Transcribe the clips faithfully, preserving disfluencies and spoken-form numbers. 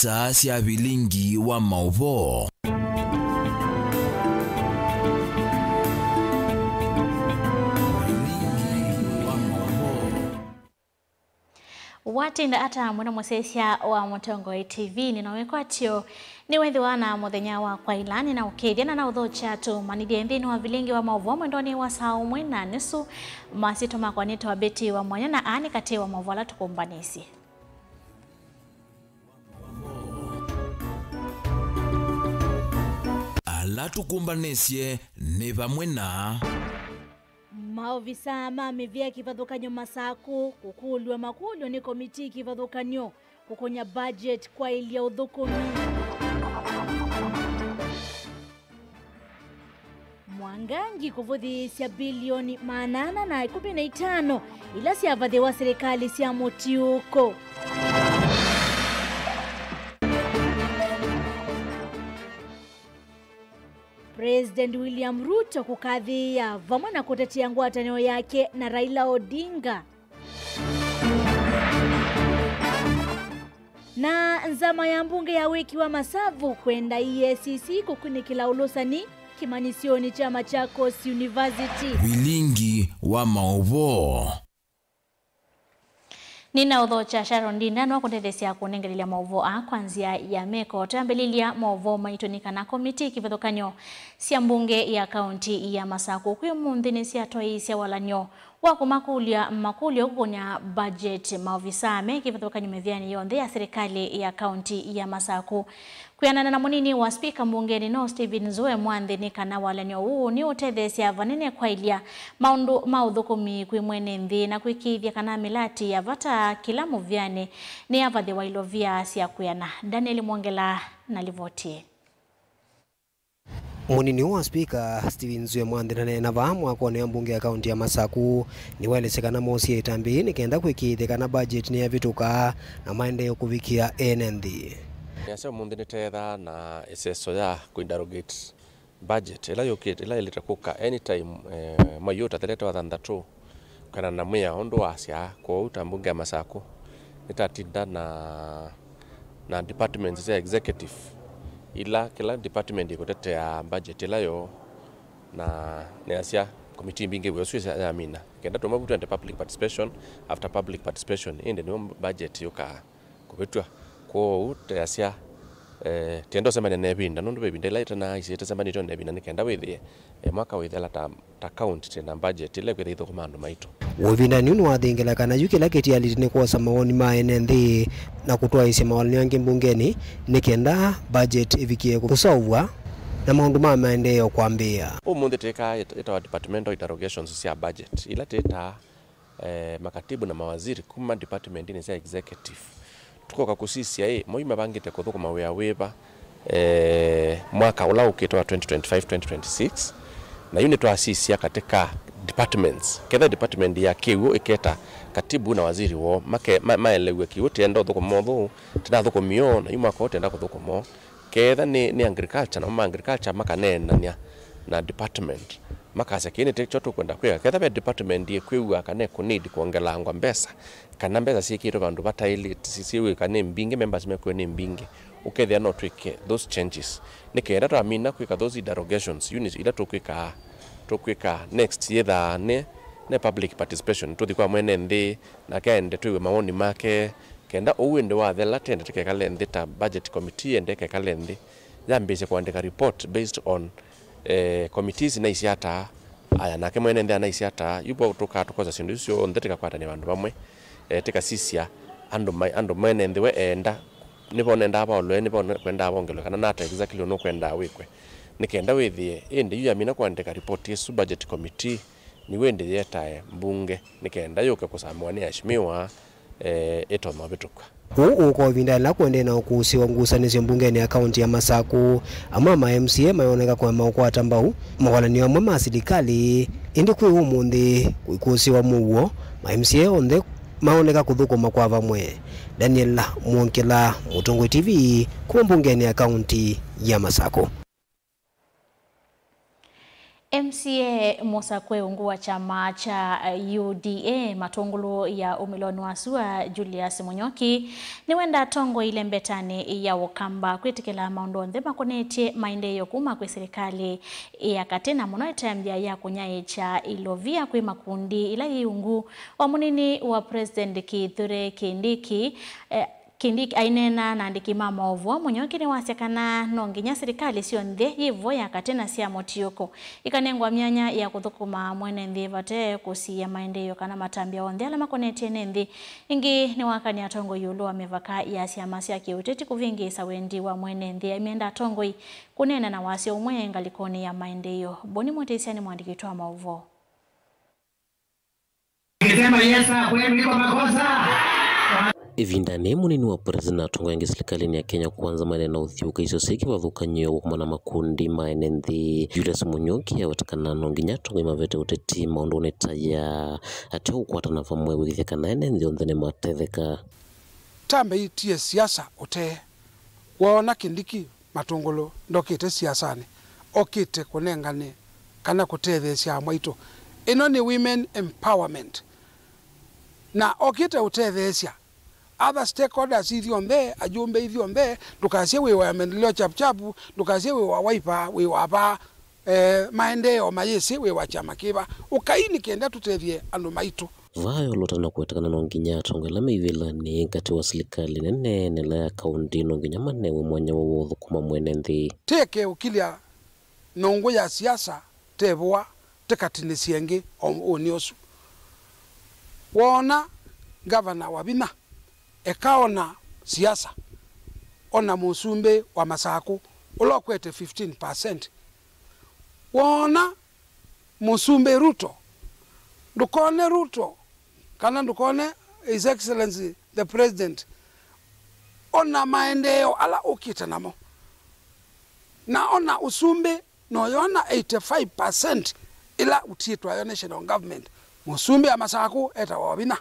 Saa sya vilingi wa maũvoo. Vilingi wa maũvoo. Watinda ata mũno mũsyaĩĩsya wa Mũtongoi T V? Nĩ na wĩkwatyo nĩwĩthĩwa na mũthenya wa kwaĩla, nĩnaũkethya na naũthokya tũmanyĩthye nthĩnĩ wa vilingi wa maũvoo mwendonĩ wa saa ũmwe na nusu. Masyĩtwa makwa nĩtawa Betty wa Mwanya, na aa nĩ katĩ wa maũvoo ala tũkũmbanĩsye. Ala tũkũmbanĩsye nĩ vamwe na. Maovisaa ma mĩvĩa kĩvathũkany'o Masakũ kũkũlw'a makũlyo nĩ komitii kĩvathũkany'o kũkũnya budget kwaĩlya ũthũkũmi. Mwangangi kũvũthĩĩsya bilioni maana ana na ĩkũmi na itano ila syavathĩwa silikalĩ sya mũtiũko. President William Ruto kũkathĩĩa vamwe na kũtetea ngwatanĩo yake na Raila Odinga. Na nzama ya mbunge ya wĩki wa masavu kwenda E A C C kũkunĩkĩla ũlũsani kĩmanyĩsyonĩ kya Machakos University. Vilingi wa maũvoo. Nĩnaũthokya Sharon Ndinda nĩwakũndetheesya kũnengelelya maũvoo aa kwa nzĩa ya meko. Twambĩlĩlya maũvoo maitũ nĩ kana komitii kĩvathũkany'o sya mbunge ya kaunti ya Masakũ kwĩ ũmũnthĩ nĩsyatwaĩĩsya walany'o wa kũmakũlya makũlyo kũkũnya budget maovisaa me kĩvathũkany'o mĩvĩanĩ yonthe ya silikalĩ ya kaunti ya Masakũ. Kwĩanana na mũnini wa spika mbungenĩ no Stephen Nzue Mwanthi nĩ kana walany'o ũũ nĩũtetheesya vanene kwaĩlya maũndũ ma ũthũkũmi kwĩ mwene nthĩ na kwĩkĩĩthya kana mĩlati ya vata kĩla mũvĩanĩ nĩyavathĩwa ilovia sya kwĩana. Daniel Mwongela na livoti ĩĩ. Mũnini wa spika, Stephen Nzue Mwanthi, ndaneena vaa mwakonĩ wa mbunge ya kaunti ya Masakũ, nĩwaelesya kana moosie ĩtambya yĩĩ nĩ kenda kwĩkĩĩthya kana budget nĩyavĩtũka na maendeeo kũvikĩa ene nthĩ. Nĩasya ũmũnthĩ nĩteethaa na ĩseso ya kũinterrogate budget ĩla yũkĩte, ĩla ĩlĩte kũka anytime, eh, mwei ũtathelete wa thanthatũ. Kana na mwĩao ũndũ wasya, kwoou ta mbunge ya Masakũ, nĩtatinda na, na departments sya executive, ila kĩla department ĩkũtetea budget ĩla yoo, na nĩasya committee mbingĩ wĩa ũsu yamina. Kenda tũmwe vu twende public participation, after public participation, ĩndĩ nĩyo budget yũkaa kũvĩtw'a. Kwoou teasya, eh, tienda ũsemania na ĩvinda, nũndũ ve ĩvinda ĩla ĩtanaaisye ĩtasembanĩtw'e na ĩvinda, nĩ kenda wĩthĩe, eh, mwaka wĩthela ta, ta kaunti twĩ na budget ĩla ĩkwĩthĩa ĩithũkũma andũ maitũ. Ũvindanĩ ũũ nĩwathingĩla kana yu kĩla kĩtialĩte nĩ kwosa mawoni ma ene nthĩ na kũtwaĩĩsya mawalany'o angĩ mbungenĩ nĩ kenda budget ĩvikĩe kũseũvw'a na maũndũ ma maendeeo kwambĩĩa. Ũmũnthĩ twĩkaa ĩt-, ĩtawa departmental interrogations sya budget, ila twĩtaa eh, makatibu na mawaziri kuma department-inĩ sya executive. Tũkoka kũsisya ĩ, moi mavangĩte kũthũkũma wĩa wĩva, eh, mwaka ũla ũkĩte wa twenty twenty-five, twenty twenty-six, na yu nĩtwasisya katika departments. Ketha department ya kĩw'ũ ĩketa katibu na waziri woo make-, ma-, maelew'e kĩw'ũ tĩenda ũthũkũma ũthũ, tĩnathũkũmie ũũ, na yu mwaka ũũ tĩenda kũthũkũma ũũ. Ketha nĩ, nĩ agriculture, namo ma agriculture makaneenany'a na department, makasya, "Kĩĩ nĩkyo tũkwenda kwĩka." Ketha ve department yĩkwĩw'a kana ĩkũnidi kwongelangwa mbesa, kana mbesa syĩkĩtwe vandũ vataĩlĩte, syĩw'ĩka nĩ mbingĩ, members mekwĩw'a nĩ mbingĩ, ũkethĩa no twĩke those changes. Nĩ kenda twamina kwĩka those interrogations, units ila tũkwĩkaa, tũkwĩkaa next yĩthaa nĩ, nĩ public participation, tũthi kwa mwene nthĩ, nake aende twĩw'e mawoni make, kenda ũu ĩndĩ wathela, tende tũkekale nthĩ ta budget committee, ende ĩkekale nthĩ, yambĩĩsye kũandĩka report based on, eh, committees naisye ata, aya, nake mwene nthĩ anaisye ata, yu vo tũkaa tũkosa syĩndũ isu syonthe tĩkakwatany'a vandũ vamwe, eh, tĩkasisya andũ ma-, andũ mwene nthĩ we eenda, nĩvo nendaa vaolwe, nĩvo ne-, kwendaa vongelwe, kana nata exactly ũndũ ũkwendaa wĩkwe. Nĩ kenda wĩthĩe, ĩndĩ yu yamina kũandĩka report ĩsu budget committee, nĩw'o ĩndĩ yetae mbunge nĩ kenda yũke kũsamũa nĩ aheshimiwa, eh, ĩtonya ũvĩtũkw'a. Ũu ũũka o ĩvinda yĩla kũendee na ũkũsĩĩwa ngusanĩsyo mbungenĩ ya kaunti ya Masakũ. Amwe ma M C A mayoneka kũema ũkwata mbau mawalany'o amwe ma silikalĩ, ĩndĩ kwĩ ũmũnthĩ kũikũsĩĩwa mũuo, ma M C A onthe maoneka kũthũkũma kwa vamwe. Daniel Mwongela, Mũtongoi T V, kuma mbungenĩ ya kaunti ya Masakũ. M C A mũsakũe ungu wa kyama kya U D A matũngũlũ ya ũmĩlonĩ wa sua Julius Mũnyoki nĩwe ndatongoile mbetanĩ ya Ũkamba kwĩtĩkĩla maũndũ onthe makonetye maendeeo kuma kwĩ silikalĩ ya katĩ, na mũno ĩtambya ya kũnyaĩĩkya ilovia kwĩ makundi ila yĩ ungu wa mũnini wa President Kithure Kindiki. Eh, Kindiki aineena na andĩki ma maũvoo, Mũnyoki nĩwasya kana no nginya silikalĩ syonthe, yĩ vo ya katĩ na sya mũtiũko, ikanengwa myanya ya kũthũkũma mwene nthĩ vate kũsiĩa maendeeo kana matambya onthe ala makonetye ene nthĩ. Ĩngĩ nĩwakany'a atongoi ĩũlũ wa mĩvaka ya syama sya kĩũteti kũvĩngĩĩsa wendi wa mwene nthĩ. Aimenda atongoi kũneena na wasya ũmwe ngalĩkonĩ ya maendeeo. Boni Mũtĩsya nĩ mũandĩki witũ wa maũvoo. Ukisema yes na kwenu iko makosa. Ĩvindanĩ, mũnini wa president na atongoi angĩ silikalĩnĩ ya Kenya Kwanza maendeee na ũthyũũkĩsyo syĩ kĩvathũkany'o wa kuma na makundi ma ene nthĩ. Julius Mũnyoki aweta kana no nginya atongoi mavete ũteti maũndũnĩ ta aya ateo kũkwatana vamwe kwĩkĩĩthya kana ene nthĩ onthe nĩmatetheka. Tambĩĩtie siasa ũtee. Woona Kindiki Matũngũlũ ndokĩte siasanĩ, okĩte kũnengane kana kũtetheesya amwaitũ. Ĩno nĩ women empowerment. Na okĩte ũtetheesya other stakeholders ithyonthe, ajumbe ithyonthe, ndũkasye wĩ wa Maendeleo Chap Chap, ndũkasye wĩ wa Wiper, wĩ wa vaa, eh, maendeeo mayĩsĩ wĩ wa kyama kĩva. Ũkai nĩ kenda tũtethye andũ maitũ. Vaa eolota na kũweta kana no nginya atongoi ala me ivĩlanĩ katĩ wa silikalĩ nene na ĩla ya kaũntĩ no nginya manewe mwanya wa ũthũkũma mwene nthĩ. Tĩkeũkilya nyũngũ ya siasa tevũa tĩkatinĩsye ĩngĩ o ũnĩ ũsu. Woona ngavana Wavinya ekaona siasa, ona mũsumbĩ wa Masakũ ũla ũkwete fifteen percent. Woona Mũsumbĩ Ruto, ndũkone Ruto, kana ndũkone His Excellency the President, ona maendeeo ala ũkĩte namo. Na ona ũsumbĩ, noyona eighty-five percent ĩla ũtiĩtwayo national government. Mũsumbĩ wa Masakũ etawa Wavinya.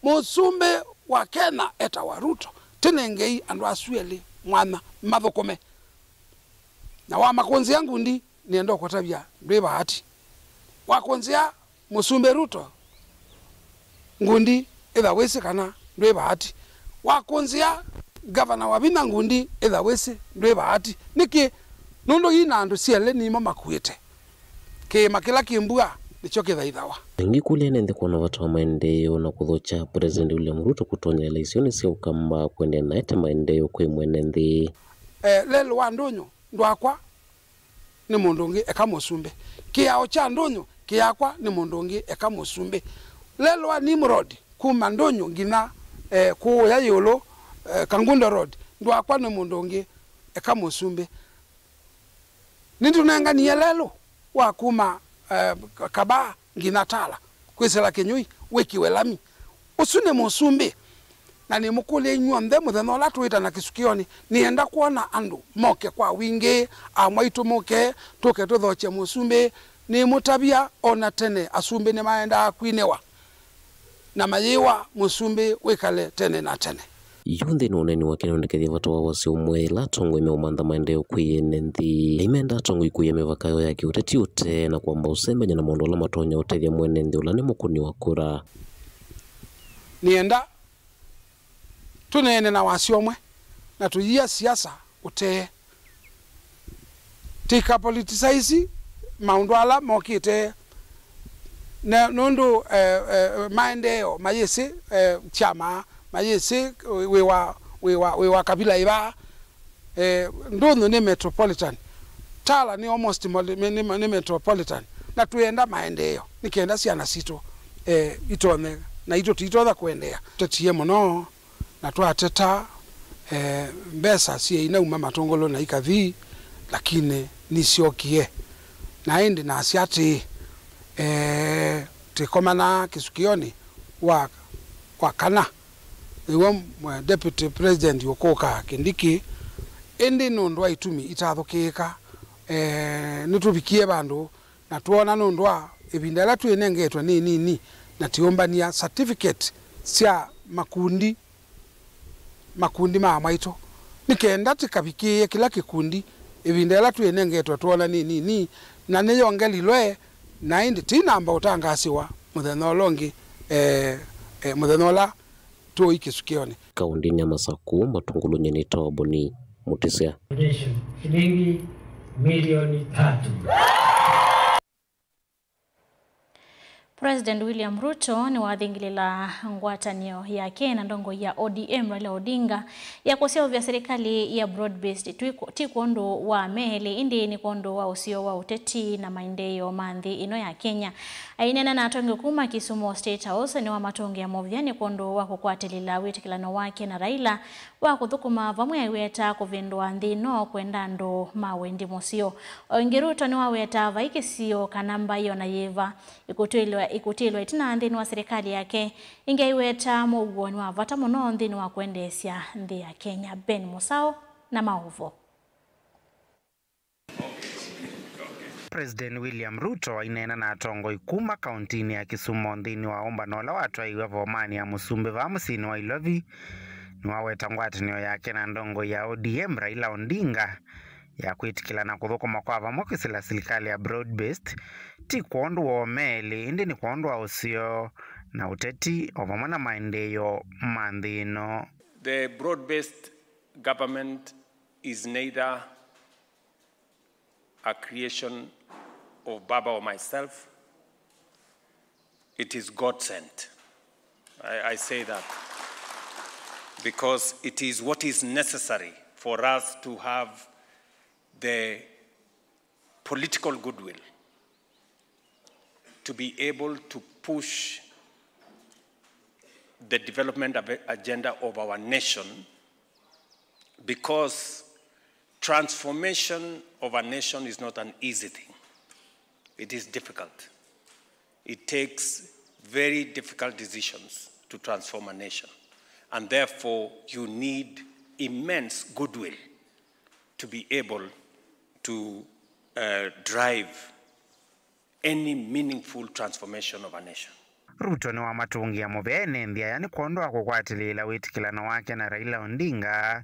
Mũsumbĩ wa Kenya etawa Ruto. Tĩnengei andũ asu elĩ mwanya mathũkũme. Na wamakũnzĩa ngundi, nĩenda ũkũtavya ndwĩ vaati. Wakũnzĩa Mũsumbĩ Ruto ngundi, ĩtha wĩsĩ kana ndwĩ vaati. Wakũnzĩa Ngavana Wavinya ngundi, ĩtha wĩsĩ ndwĩ vaati. Nĩkĩ? Nũndũ ii na andũ syelĩ nimo makuĩte. Kĩĩma kĩla kĩ mbua nĩkyo kĩthaithawa. Aingĩ kũlya ene nthĩ kwona vata wa maendeeo na kũthokya President William Ruto kũtonyelela isionĩ sya Ũkamba kũendeea na ete maendeeo kwĩ mwene nthĩ. Eh, lelũ wa ndũnyũ ndwakwa nĩ mũndũ ũngĩ eka mũsumbĩ. Kĩao kya ndũnyũ kĩakwa nĩ mũndũ ũngĩ eka mũsumbĩ. Lelũ wa Nimrod kuma ndũnyũ nginya, eh, kũũya ĩũlũ, eh, Kangundo Road ndwakwa nĩ mũndũ ũngĩ eka mũsumbĩ. Nĩtũnenganie lelũ wa kuma, eh, Kabaa nginya Tala kwĩsĩla Kĩnyũi wĩkiwe lami. Ũsu nĩ mũsumbĩ. Na nĩmũkũlya inyw'onthe mũthenya ũla tũĩtana kĩsukĩonĩ, nĩenda kwona andũ moke kwa wingĩ, amwaitũ mũke, tũke tũthokye mũsumbĩ. Nĩmũtavya ona tene asumbĩ nĩmaendaa kwinĩwa na mayĩwa mũsumbĩ wĩkale tene na tene. Yu nthĩnĩ wa ũneeni wake nĩwendekethya vata wa wasya ũmwe ĩla atongoi meũmantha maendeeo kwĩ ene nthĩ. Aimenda atongoi kũia mĩvaka yoo ya kĩũteti ũtee na kwamba ũsembany'a na maũndũ ala matonya ũtethya mwene nthĩ ũla nĩ mũkũni wa kura. Nĩenda tũneene na wasya ũmwe na tũyia siasa ũtee. Tũikapoliticize maũndũ ala mokĩte, na nũndũ, eh, eh, maendeeo mayĩsĩ, eh, kyama, mayĩsĩ wĩ wa, wĩ wa, wĩ wa kavila ĩva. Eh, ndũnyũ nĩ metropolitan. Tala nĩ almost mol-, nĩ, nĩ, nĩ metropolitan. Na twĩenda maendeeo nĩ kenda syana sitũ, eh, itonye, na itũ tũitonya kũendeea. Tũtetie mũno. Na twateta, eh, mbesa syeinauma Matũngũlũ na ikathi, lakini nisyokie. Na ĩndĩ nasya atĩĩ, eh, tĩkomana kĩsukĩonĩ wa, wa kana, nĩw'o, eh, Deputy President ũkũka Kindiki, ĩndĩ nũndũ wa itumi itathũkĩĩka, eh, nĩtũvikie vandũ na twona nũndũ wa ĩvinda ĩla twĩnengetwe nĩ nini, na tĩũmbany'a certificate sya makundi, makundi ma amwaitũ, nĩ kenda tĩkavikĩĩe kĩla kĩkundi Ĩvinda yĩla twĩnengetwe twona nĩ nini, na nĩyongelilwe, na ĩndĩ tinamba ũtangaasiwa mũthenya ũla ũngĩ, eh, eh, mũthenya ũla tũĩ kĩsukĩonĩ. Kaũndĩnĩ ya Masaku, matũngũlũnĩ nĩ Toboni Mũtĩsya. Foundation, shilingi milioni tatu. President William Ruto nĩwathingĩlĩla ngwatanĩo yake na ndongoi ya O D M Raila Odinga ya kũseũvya serikali ya broad-based ti kwondũ wa amelĩ, ĩndĩ nĩ kwondũ wa ũseo wa ũteti na maendeeo ma nthĩ ĩno ya Kenya. Aineena na atongoi kuma Kisumu State House, nĩwamatũngĩa mũvea nĩ kwondũ wa kũkwatĩlĩla wĩtĩkĩlano wake na Raila wa kũthũkũma vamwe aiweta kũvĩndũa nthĩ ĩno kwenda andũ ma wendi mũseo. O ĩngĩ, Ruto nĩwaweta vai kĩsio kana mbaĩ o na yĩva ĩkũtwĩlwa, ĩkũtĩlwa ĩtina nthĩnĩ wa serikali yake. Ĩngĩ aiweta mũuo nĩ wa vata mũno nthĩnĩ wa kwendeesya nthĩ ya Kenya. Ben Mũsaũ na maũvo. President William Ruto aineena na atongoi kuma kauntinĩ ya Kisumu nthĩnĩ wa ũmbano ũla watwaiwe vomanĩ ya Mũsumbĩ vaa mũsyĩnĩ wa Ilovi, nĩwaweta ngwatanĩo yake na ndongoi ya O D M Raila Odinga ya kwĩtĩkĩlana kũthũkũma kwa vamwe kwĩsĩla silikalĩ ya broad-based, ti kwondũ wa amelĩ, ĩndĩ nĩ kwondũ wa ũseo na ũteti, o vamwe na maendeeo ma nthĩ ĩno. The broad-based government is neither a creation of Baba or myself. It is God sent. I, I say that because it is what is necessary for us to have the political goodwill to be able to push the development ag-, agenda of our nation, because transformation of a nation is not an easy thing. It is difficult. It takes very difficult decisions to transform a nation. And therefore, you need immense goodwill to be able to, uh, drive any meaningful transformation of a nation. Ruto nĩwamatũngĩa mũvea ene nthĩ aya nĩ kwondũ wa kũkwatĩlĩĩla wĩtĩkĩlano wake na Raila Odinga,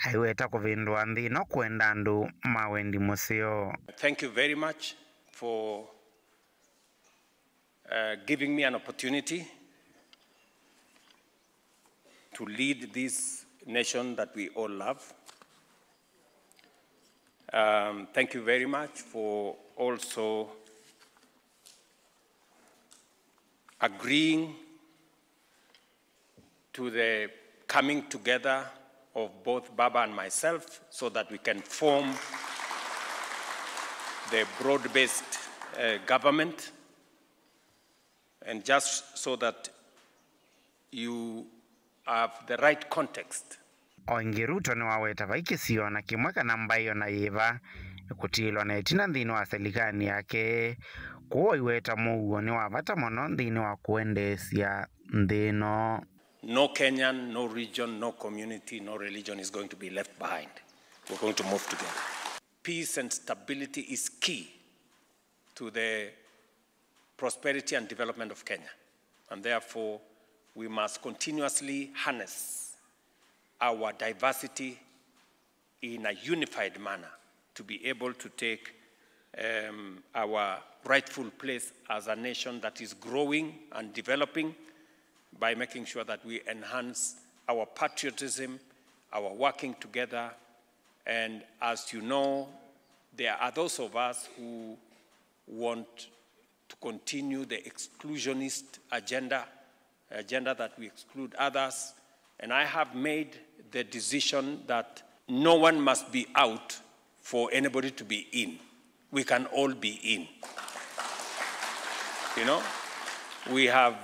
aiweta kũvĩndũa nthĩ ĩno kwenda andũ ma wendi mũseo. Thank you very much for, uh, giving me an opportunity to lead this nation that we all love. Um, thank you very much for also agreeing to the coming together of both Baba and myself so that we can form the broad-based, uh, government. And just so that you have the right context. O ĩngĩ, Ruto nĩwaweta vai kĩsio na kĩmwe kana mbaĩ o na yĩva ĩkũtilwa na ĩtina nthĩnĩ wa selikanĩ yake, kwoou aiweta mũuo nĩ wa vata mũno nthĩnĩ wa kũendeesya nthĩ ĩno. No Kenyan, no region, no community, no religion is going to be left behind. We're going to move together. Peace and stability is key to the prosperity and development of Kenya. And therefore, we must continuously harness our diversity in a unified manner to be able to take, um, our rightful place as a nation that is growing and developing by making sure that we enhance our patriotism, our working together. And as you know, there are those of us who want to continue the exclusionist agenda, agenda that we exclude others. And I have made the decision that no one must be out for anybody to be in. We can all be in. You know, we have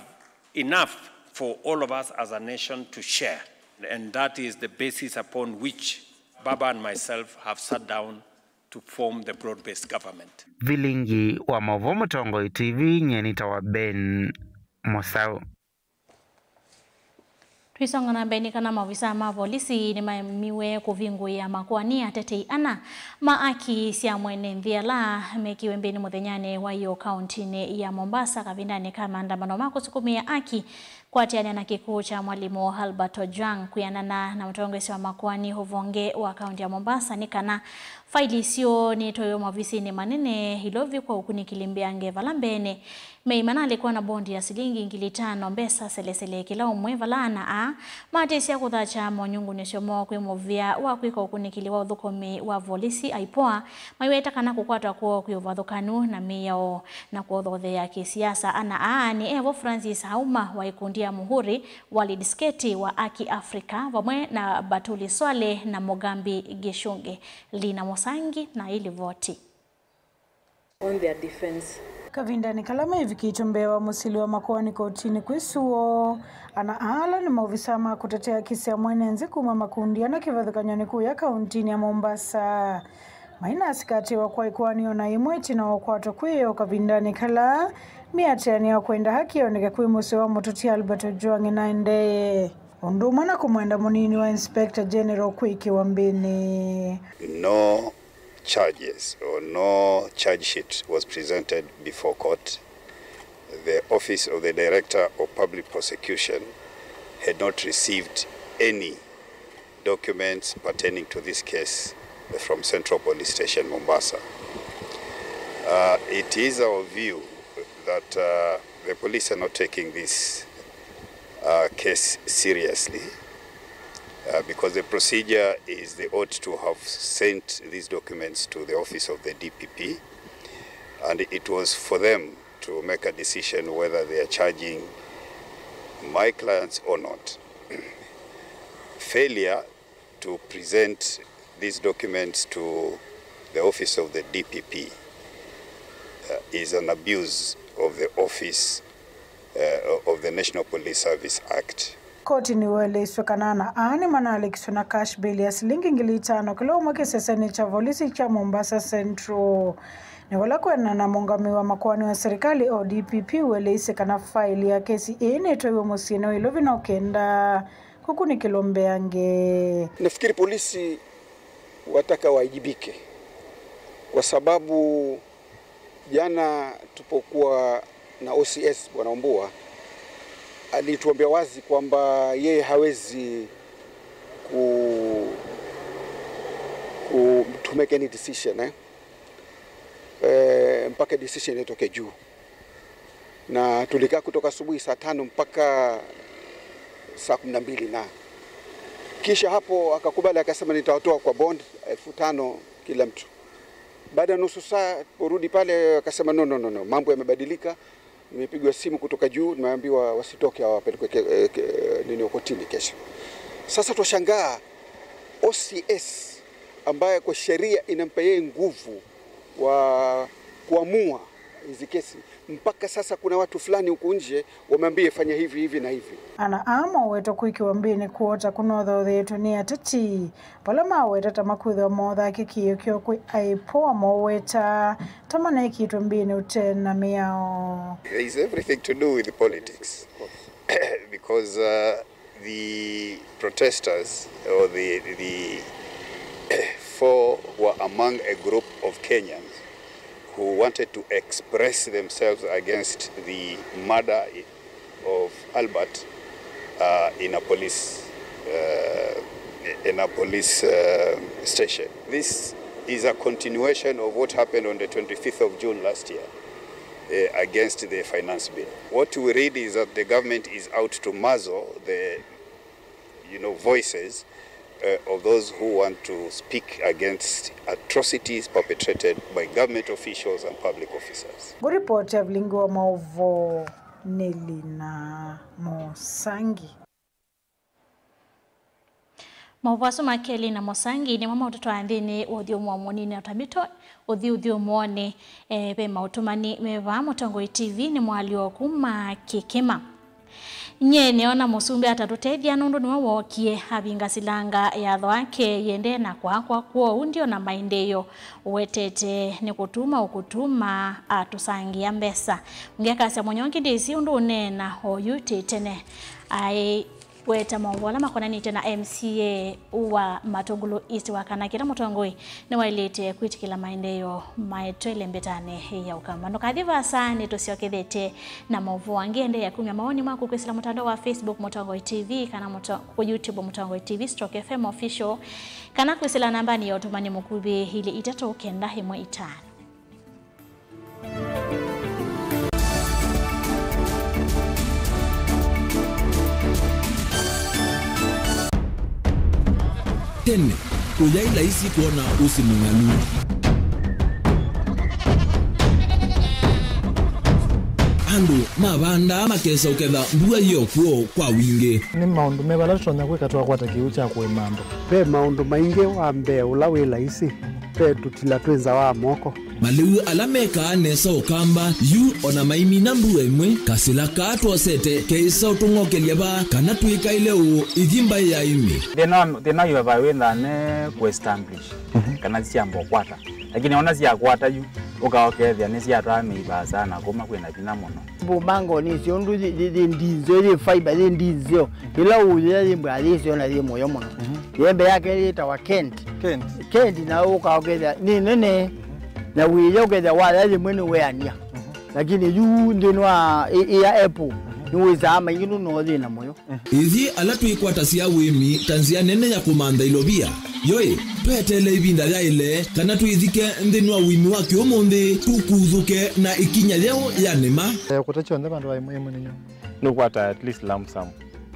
enough for all of us as a nation to share. And that is the basis upon which Baba and myself have sat down to form the broad-based government. Vilingi wa maũvoo Mũtongoi T V, nyie nĩtawa Ben Mũsaũ. Tũisonga na mbee nĩ kana maovisaa ma volisi nĩmaemiwe kũvingũĩa makoani atetei ana ma aki sya mwene nthĩ ala mekiwe mbĩnĩ mũthenyanĩ wa ĩyoo kaũntinĩ ya Mombasa kavindanĩ ka maandamano ma kũsukumĩa aki Kwatĩanĩa na kĩkw'ũ kya mwalimũ Albert Ojwang, kwĩanana na mũtongoesya wa makoani ũvonge wa kaunti ya Mombasa, nĩ kana faili syoo nĩtwaĩwe maovisinĩ manene Ilovi kwa ũkunĩkĩli mbeange, vala mbeenĩ meĩ manalĩkwa na bondi ya silingi ngili itano mbesa selesele kĩla ũmwe, vala ana-a-aa matĩsya kũthakya monyungunyĩsyo moo kwĩ mũvĩa wa kwĩka ũkunĩkĩli wa ũthũkũmi wa volisi, IPOA, maiweta kana kũkwatwa kwoo kwĩ ũvathũkanu na mĩao. Na kũthoothea kĩsiasa, ana-a-aa nĩ evo Francis Auma wa ĩkundi ya Muhuri, Walid Sketi wa Aki Africa, vamwe na Batuli Swale na Mugambi Gĩchungi. Lina Musangi na ĩlivoti. On their defense. Kavindanĩ kala maivikĩtwe mbee wa mũsili wa makoani kotinĩ kwĩ suo, ana-a-aa ala nĩ maovisa ma kũtetea haki sya mwene nthĩ kuma makundi ana kĩvathũkany'o nĩ kũya kauntinĩ ya Mombasa. Mainasika atĩ wa kwa ĩkoani o na ĩmwe ĩtina wa ũkwatwa kwĩoo kavindanĩ kala mĩatĩanĩo ya kwenda haki yoneke kwĩ mũsyĩ wa mũteti Albert Ojwang ĩnaendee, ũndũ ũmwe na kũmwenda mũnini wa Inspector General kwĩkĩwa mbĩnĩ. No charges or no charge sheet was presented before court. The Office of the Director of Public Prosecution had not received any documents pertaining to this case from Central Police Station, Mombasa. Uh, it is our view that, uh, the police are not taking this, uh, case seriously, uh, because the procedure is they ought to have sent these documents to the office of the D P P, and it was for them to make a decision whether they are charging my clients or not. Failure to present these documents to the office of the D P P, uh, is an abuse of the office, uh, of the National Police Service Act. Koti nĩweleiswe kana ana-a-aa nĩmanalĩkiswe na cash bail ya silingi ngili itano kĩla ũmwe kĩsesenĩ kya volisi kya Mombasa Central. Nĩ vala kwĩanana na mũũngamĩi wa makoani wa serikali, O D P P, weleisye kana faili ya kesi ĩĩ nĩtwaiwe mũsyĩnĩ wa Ilovi no kenda kũkunĩkĩlwa mbeange. Nafikiri polisi wataka waajibike kwa sababu jana tupokuwa na O C S, Bwana Ombua, alituambia wazi kwamba yeye hawezi ku, ku, to make any decision, eh, eh, mpaka decision itoke juu. Na tulikaa kutoka asubuhi saa tano mpaka saa kumi na mbili na kisha hapo akakubali, akasema, "Nitawatoa kwa bond elfu tano kila mtu." Baada ya nusu saa, porudi pale, akasema, "No, no, no, no, mambo yamebadilika. Nimepigwa simu kutoka juu, nimeambiwa wasitoke, wapelekwe ke, eh, ke, nini, kotini kesho." Sasa twashangaa O C S ambaye kwa sheria inampa yeye nguvu wa kuamua hizi kesi, mpaka sasa kuna watu fulani huku nje wameambia fanya hivi, hivi na hivi. Ana-a-aa mowetwe kwĩkĩwa mbĩnĩ kwota kũnothotheetwe nĩ ateti vala maweta ta makwĩthĩwa moothaa kĩkĩĩo kyoo kwĩ IPOA moweta ta manekĩtwe mbĩnĩ ũte na mĩao. There is everything to do with politics because, uh, the protesters or the, the four were among a group of Kenyans who wanted to express themselves against the murder of Albert, uh, in a police, uh, in a police, uh, station. This is a continuation of what happened on the twenty-fifth of June last year, uh, against the finance bill. What we read is that the government is out to muzzle the, you know, voices, uh, of those who want to speak against atrocities perpetrated by government officials and public officers. Ngũripoti ya vilingi wa maũvoo nĩ Lina Mũsangi. Maũvoo asu ma Kelly na Mũsangi nĩmo maũtũtwaa nthĩnĩ wa ũthyũmũo mũnini na ũtambĩto ũthi ũthyũmũonĩ. E, ve maũtũmani me vaa Mũtongoi T V nĩ mwalyũo kuma Kĩkĩma. Nyie nĩona mũsumbĩ atatũtethya nũndũ nĩwe wookie avinga silanga ya thwake yĩendee na kwakwa, kwoou ndiona maendeeo ũwetete nĩ kũtuma ũkũtuma atũsangĩa mbesa. Ũngĩ akasya, Mũnyongi ndĩsĩ ũndũ ũneena oyu tĩ tene aĩ Weta maũvoo ala makonanĩtye na M C A wa Matungulu East wa kana kĩla mũtongoi nĩwaĩlĩte kwĩtĩkĩla maendeeo maetwele mbetanĩ ya Ũkamba. Ndũkathi vaasa, nĩtũsyokethete na maũvoo angĩ. Endeea kumya mawoni maku kwĩsĩla mũtandao wa Facebook Mũtongoi T V kana mũto-, kwa YouTube Mũtongoi T V stroke F M Official, kana kwĩsĩla nambanĩ ya ũtũmani mũkuvĩ ilĩ itatũ kenda ĩmwe itano. Tene, kũyaĩ laisi kwona ũsĩ mũng'alu. Andũ mavandaa makesa ũketha mbua yĩ o kw'o kwa wingĩ. Nĩ maũndũ meva ala tũtonya kwĩka twakwata kĩw'ũ kya kũĩma andũ? Ve maũndũ maingĩ. Wa mbee ũla wĩ laisi, ve tũtila twĩ nza wa moko. Malĩu ala mekaa nesa Ũkamba, yu ona maimina mbua ĩmwe, kasĩla kaa twosete keĩsa ũtũng'okelya vaa kana twĩkaĩle ũũ ithi mbaĩ ya ĩmĩ. Thĩna wa, thĩna wa ivavai wĩthaa ne kũ establish, mhm, kana syamba ũkwata. Lakini ona syakwata yu, ũka ũkethĩa nĩsyatwaa mĩivaa sana kuma kwĩna vinya mũno. Mbũmango nĩ syo ũndũ yĩ, yĩ, yĩ ndinzeo, yĩ fiber, yĩ ndinzeo. Ĩla ũyĩa yĩ mbwa yĩ syo na yĩ mũyo mũno. Mhm. Yembe yake yĩtawa Kent. Kent. Kent na ũka ũkethĩa nĩ nene. Na wĩya ũkethĩa waya yĩmwe nĩ weania. Mhm. Lakini yu nthĩnĩ wa ĩ-, ĩya apple, mhm, nĩ wĩsaa maingĩ nũno yĩ na mũyo. Ithyĩ ala twĩkwatasya ũĩmi ta nzĩa nene ya kũmantha ilovia, yoĩ, tweteele ĩvinda yaĩle kana twĩthike nthĩnĩ wa ũĩmi wa kĩũmũnthĩ, tũkuthũke na ĩkinya yeũ ya nĩma. Eh, kũta kyonthe vandũ va ĩmwe ĩmwe nĩ nyũmba. Nũkwata at least lump sum.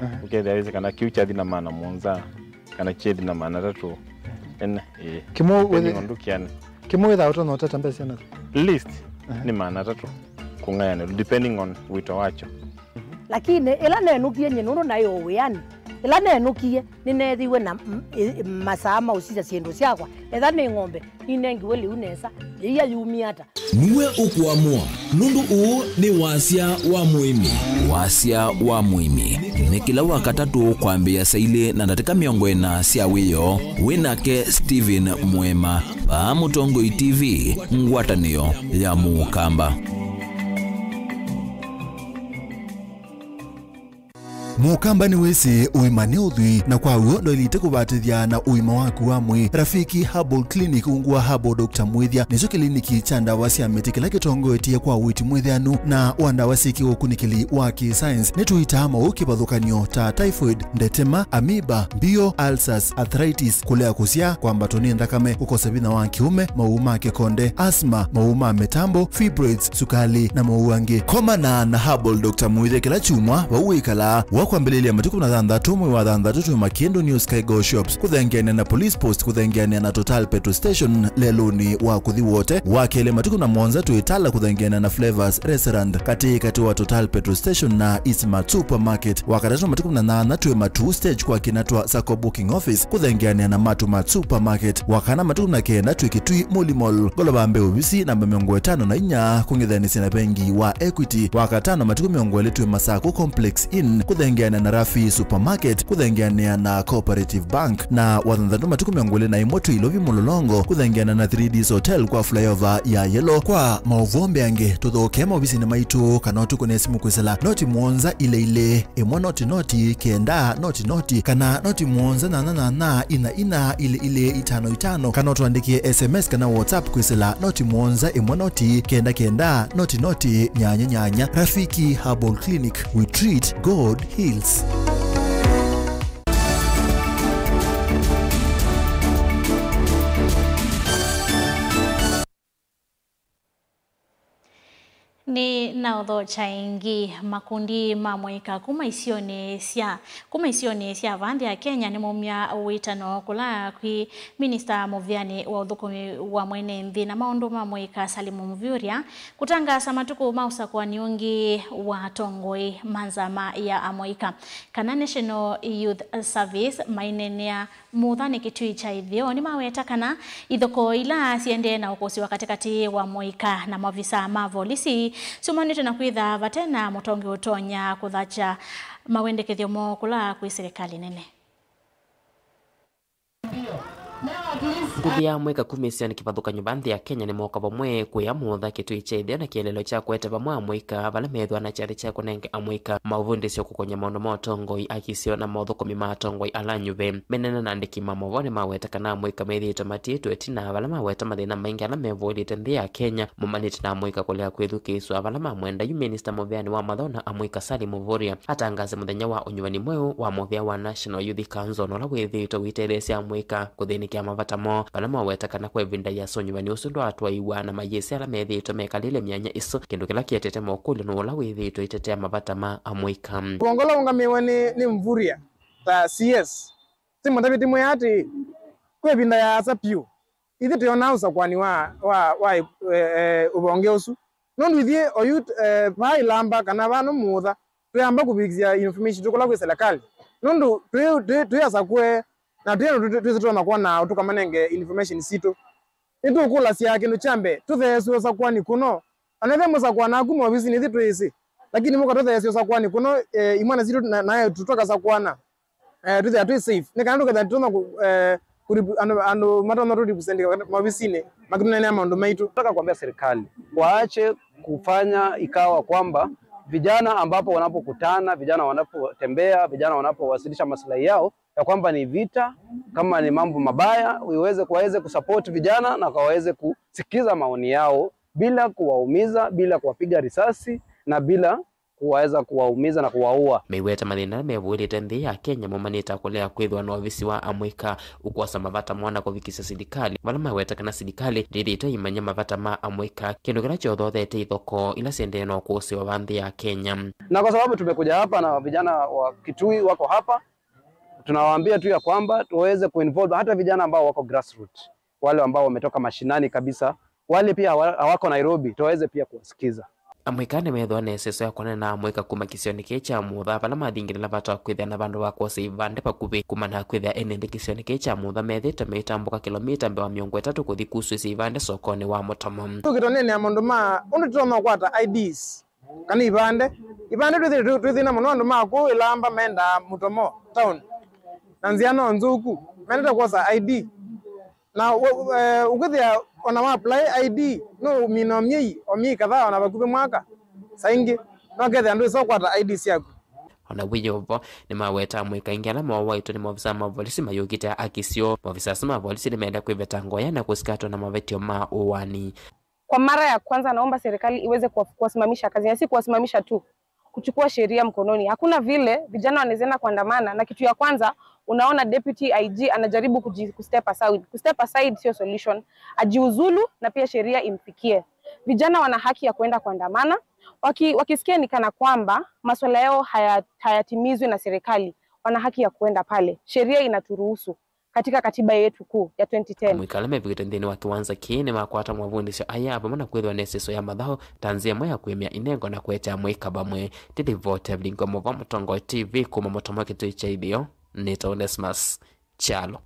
Aha. Ũkethĩa wĩsĩ kana kĩu kyathi na maana mũonza, kana kyethi na maana atatũ. Ene, ĩĩ. Kĩmwe depending wĩthĩ-, on ndũkĩanĩ. Kĩmwe wĩthaa ũtonya ũteta mbesa syana? Least, aha, nĩ maana atatũ kũng'ayanĩlwa, depending on wĩto wakyo. Lakini ĩla nenũkie nyie nũndũ naĩ o wĩanĩ, ĩla nenũkie nĩneethiwe na m-, ĩ-, masaa ma ũsisya syĩndũ syakwa, etha nĩ ng'ombe, ninengiwe lĩu nesa, yĩia yumie ata? Nĩwe ũkũamũa, nũndũ ũũ nĩ wasya wa mũĩmi. Wasya wa mũĩmi nĩ kĩla Wakatatũ kwambĩĩa saa ilĩ na ndatĩka mĩongo ĩna sya wĩoo. Wĩ nake Stephen Mũema, vaa Mũtongoi T V, ngwatanĩo ya Mũkamba. Mũkamba nĩwĩsĩ ũima nĩ ũthwii, na kwa w'o ndwaĩlĩte kũvatĩthya na ũima waku wa mwĩĩ. Rafiki Herbal Clinic ungu wa Herbal Doctor Mwĩthya nĩkyo kĩliniki kya ndawa sya mĩtĩ kĩla kĩtongoetye kwa ũiiti mwĩthĩanu na wa ndawa syĩ kĩũkunĩkĩli wa kĩ-science. Nĩtũitaa maũũ kĩvathũkany'o ta typhoid, ndetema, amoeba, mbio, ulcers, arthritis, kũlea kũsyaa, kwambatwa nĩ nthakame, kũkosa vinya wa kĩũme, maũũ ma kĩkonde, asthma, maũũ ma mĩtambo, fibroids, sukali, na maũũ angĩ. Komana na Herbal Doctor Mwĩthya kĩla kyumwa vau wĩkalaa. Wakwambĩlĩlya matukũ na thanthatũ mwei wa thanthatũ twĩ Makĩndũ New Sky Go Shops kũthengeanĩa na Police Post kũthengeanĩa na Total Petrol Station lelũnĩ wa kũthi Wote. Wakelĩ matukũ na mũonza twĩ Tala kũthengeanĩa na Flavors Restaurant katĩ katĩ wa Total Petrol Station na Eastmart Supermarket. Wakatatũ matukũ na nyanya twĩ Matuu Stage kwa kĩna twa Sacco Booking Office kũthengeanĩa na Matumat Supermarket. Wakana matukũ na kenda twĩ Kitui Muli Mall, ngolova mbee ovisi namba mĩongo ĩtano na inya kũng'ethanĩsya na vengi wa Equity. Wakatano matukũ mĩongo ĩlĩ twĩ Masaku Complex Inn kũthengeanĩa na Rafi Supermarket kũthengeanĩa na Cooperative Bank. Na wathanthatũ matukũ mĩongo ĩlĩ na ĩmwe twĩ Ilovi Mũlolongo kũthengeanĩa na three Ds Hotel kwa flyover ya Yellow. Kwa maũvoo mbeange tũthokee maovisinĩ maitũ kana ũtũkũne simũ kwĩsĩla noti mũonza ilĩ ilĩ ĩmwe noti noti kenda noti noti, kana noti mũonza nyanya nyanya ina ina ilĩ ilĩ itano itano, kana ũtũandĩkĩe S M S kana WhatsApp kwĩsĩla noti mũonza ĩmwe noti kenda kenda noti noti nyanya nyanya. Rafiki Herbal Clinic, we treat, God heals. Nĩ na ũthokya ĩngĩ, makundi ma mũika kuma isionĩ sya, kuma isionĩ sya vaa nthĩ ya Kenya nĩmaumya wĩtano kũla kwĩ minista mũvĩanĩ wa ũthũkũmi wa mwene nthĩ na maũndũ ma mũika Salim Mvurya kũtangaasa matukũ ma ũsakũani ũngĩ wa atongoi ma nzama ya amũika kana National Youth Service maineenea Mũthanĩ kĩtui kya ĩtheo nĩmaweta kana ithokoo ila siendee na ũkũsĩwa katĩkatĩ wa mũika na maovisaa ma volisi syumanĩtwe na kwĩtha vate na mũtongoi ũtonya kũthakya mawendekethyo moo kũla kwĩ silikalĩ nene. Nguthu ya amũika kuma isionĩ kĩvathũkany'o va nthĩ ya Kenya nĩmoka vamwe kũya mũtha kĩtui kya ĩtheo na kĩeleelo kya kũete vamwe amũika vala methĩwa na kyathĩ kya kũnenga amũika maũvundĩsyo kũkony'a maũndũ ma ũtongoi, akisio na mothũkũmi ma atongoi ala anyuve. Menena na andĩki ma maũvoo nĩmaweta kana amũika methĩĩtwe matiĩtwe ĩtina vala maweta mathĩna maingĩ ala mevũĩlĩte nthĩ ya Kenya maumanĩte na amũika kũlea kwĩthukĩĩsw'a vala mamwenda yu minista mũveanĩ wa mathau na amũika Salim Mvurya atangaase mũthenya wa ũnyuvani mweũ wa mũvea wa National Youth Council ũla wĩthĩĩtwe ũitetheesya amũika kũthĩnĩkĩa mavata moo, vala maweta kana kwa ĩvinda yĩasa ũnyuvani ũsu ndwatwaĩwa na mayĩsĩ ala methĩĩtwe mekalĩle myanya ĩsu, kĩndũ kĩla kĩetete mokũlyo nũũ ũla wĩthĩĩtwe aitetea mavata ma amũika. Ũvongo ũla ũũngamĩĩwe nĩ, nĩ Mvurya ta C S. Simũtavye, ndĩmwĩa atĩĩ, kwĩ ĩvinda yaasa vyũ ithyĩ tũyonaa ũsakũani wa, wa, wa, e, e, ũvonge ũsu. Nũndũ ithyĩ oyu, e, vaa ĩlamba kana vaa nũmũtha, twĩamba kũvikĩsya information tũkũla kwĩ serikali. Nũndũ twĩ, twĩ, twĩ asakũe na twĩ andũ twĩ, twĩsĩ tũtonya kwona tũkamanenge information sitũ. Nĩtũkũlasya kĩndũ kya mbee, tũtheeswe ũsakũani kũno. Ona ĩthe mũsakũanaa kuma ovisinĩ ithyĩ twĩsĩ, lakini mũkatũtheesya ũsakũani kũno, e, imwana sitũ na, na tũkasakũana. Eh, twĩthĩa twĩ safe. Nĩ kana tũkethĩa tũtonya kũ-, eh, kũripu-, andũ, andũ matonya tũripresent maovisinĩ makĩtũneenea maũndũ maitũ. Nataka kuambia serikali waache kufanya ikawa kwamba vijana ambapo wanapokutana, vijana wanapotembea, vijana wanapowasilisha maslahi yao, ya kwamba ni vita, kama ni mambo mabaya, iweze, waweze kusupport vijana na waweze kusikiza maoni yao bila kuwaumiza, bila kuwapiga risasi na bila kuweza kuwaumiza na kuwaua. Meiweta mathĩna ala mevũĩlĩte nthĩ ya Kenya maumanĩte kũlea kwĩthĩwa na ovisi wa amũika ũkwosa mavata moo na kũvikĩsya silikalĩ, vala maweta kana silikalĩ ndĩthĩĩtwe ĩimanya mavata ma amũika, kĩndũ kĩla kyothothete ithokoo ila syendee na ũkũsĩĩo va nthĩ ya Kenya. Na kwa sababu tumekuja hapa na vijana wa Kitui wako hapa, tunawaambia tu ya kwamba tuweze kuinvolve hata vijana ambao wako grassroots, wale ambao wametoka mashinani kabisa, wale pia hawa-, hawako Nairobi, tuweze pia kuwasikiza. Amũika nĩmethĩwa na ĩseso ya kũneena na amũika kuma kĩsionĩ kĩĩ kya mũtha vala mathingĩlĩla vata wa kwĩthĩa na vandũ va kwosa ivandĩ vakuvĩ kumana na kwĩthĩa ene nthĩ kĩsionĩ kĩĩ kya mũtha methĩĩtwe meitambũka kĩlomita mbee wa mĩongo ĩtatũ kũthi kusũĩsya ivandĩ sokonĩ wa Mũtomo. Tũkĩtwaneenea maũndũ ma ũndũ tũtonya kũkwata I Ds kana ivandĩ. Ivandĩ twĩthĩĩtwe twĩ thĩna mũno, andũ ma kũu ĩlamba mendaa Mũtomo town na nzĩa no nzũku, mendete kwosa I D. Na ũ-, eh, ũkwĩthĩa ona wa apply I D, nũũmina o myei, o myei kadhaa, ona vakuvĩ mwaka, saa ingĩ no kethĩa ndwĩsa ũkwata I D syaku. Ona wĩ o vo, nĩmaweta amũika aingĩ ala moowaĩtwe nĩ maovisaa ma volisi mayũkĩte akisio. Maovisaa asu ma volisi nĩmaĩle kwĩveta ngoya na kũsikatwa na mavetyo ma ũwani. Kwa mara ya kwanza, naomba serikali iweze kuwa-, kuwasimamisha kazi, na si kuwasimamisha tu, kuchukua sheria mkononi. Hakuna vile vijana wanaweza enda kuandamana na kitu ya kwanza unaona deputy I G anajaribu kuji-, kustep aside. Kustep aside sio solution. Ajiuzulu na pia sheria imfikie. Vijana wana haki ya kuenda kuandamana. Waki-, wakisikia ni kana kwamba masuala yao haya-, hayatimizwi na serikali, wana haki ya kuenda pale. Sheria inaturuhusu katika katiba yetu kuu ya twenty ten. Amũika ala mevikĩte nthĩnĩ wa kĩwanza kĩĩ nĩmakwata mavundĩsyo aya vamwe na kwĩthĩwa na ĩseso ya mathaũ ta nzĩa ĩmwe ya kũĩmya inengo na kũete amũika vamwe. Ndĩthĩ vote Evelyn Ngomo va Mũtongoi T V kuma Mũtomo kĩtui kya itheo, nĩtawa Onesmus Kyalo.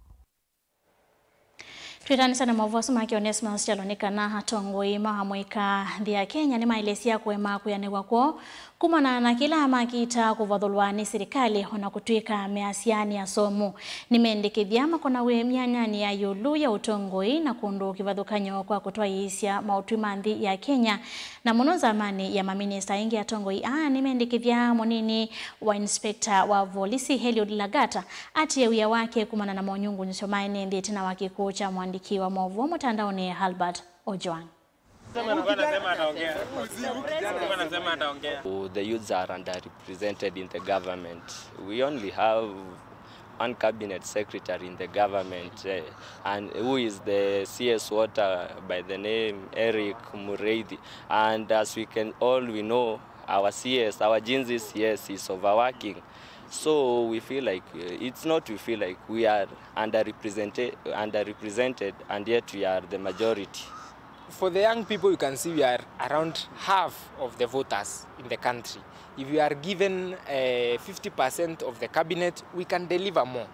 Twĩtanĩsya na maũvoo asu make Onesmus Kyalo nĩ kana atongoi ma amũika nthĩ ya Kenya nĩmaelesya kũema kwĩanĩw'a kwoo kumana na kĩla makĩtaa kũvathũlwa nĩ silikalĩ, o na kũtw'ĩka measya nĩ asomu. Nĩmendekethya makonaw'e myanyanĩ ya ĩũlũ ya ũtongoi na kũndũ kĩvathũkany'o kwa kũtwaĩĩsya maũtwi ma nthĩ ya Kenya, na mũno nzamanĩ ya maminista. Aingĩ atongoi aa nĩmendekethya mũnini wa inspector wa volisi Eliud Lagat atie wĩa wake kumana na monyungunyĩsyo ma ene nthĩ ĩtina wa kĩkw'ũ kya mũandĩki wa maũvoo mũtandaonĩ Albert Ojwang. The youths are underrepresented in the government. We only have one cabinet secretary in the government, eh, and who is the C S water by the name Eric Mureithi. And as we can all we know, our C S, our Gen Z C S is overworking. So we feel like, uh, it's not we feel like, we are underrepresented, underrepresented, and yet we are the majority. For the young people, you can see we are around half of the voters in the country. If you are given, uh, fifty percent of the cabinet, we can deliver more.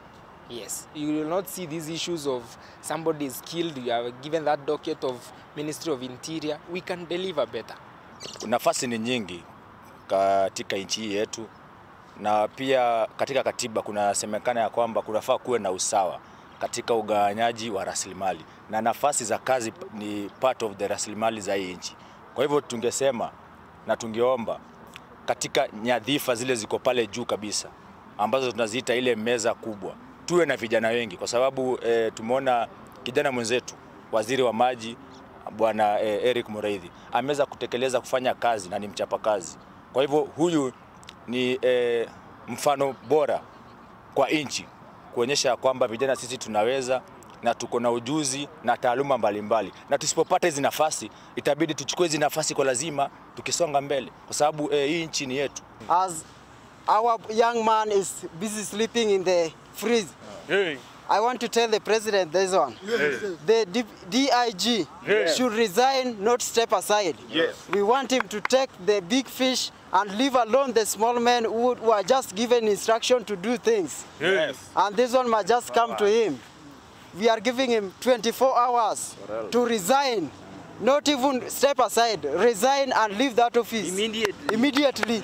Yes, you will not see these issues of somebody is killed, you are given that docket of Ministry of Interior. We can deliver better. Nafasi ni nyingi katika nchi hii yetu, na pia katika katiba kunasemekana ya kwamba kunafaa kuwe na usawa katika ugawanyaji wa rasilimali, na nafasi za kazi ni part of the rasilimali za hii nchi. Kwa hivyo tungesema na tungeomba katika nyadhifa zile ziko pale juu kabisa, ambazo tunaziita ile meza kubwa, tuwe na vijana wengi, kwa sababu eh, tumeona kijana mwenzetu, waziri wa maji, bwana eh, Eric Mureithi, ameweza kutekeleza, kufanya kazi na ni mchapakazi. Kwa hivyo huyu ni eh, mfano bora kwa nchi, kuonyesha kwamba vijana sisi tunaweza na tuko na ujuzi na taaluma mbalimbali, na tusipopata hizi nafasi, itabidi tuchukue hizi nafasi kwa lazima tukisonga mbele, kwa sababu eh, hii nchi ni yetu. As our young man is busy sleeping in the freeze, Hey. I want to tell the president this one. Hey. The D- DIG Hey. should resign, not step aside. Yes. We want him to take the big fish and leave alone the small men who, who are just given instruction to do things. Yes. And this one must just come to him. We are giving him twenty-four hours to resign. Not even step aside. Resign and leave that office. Immediately. Immediately.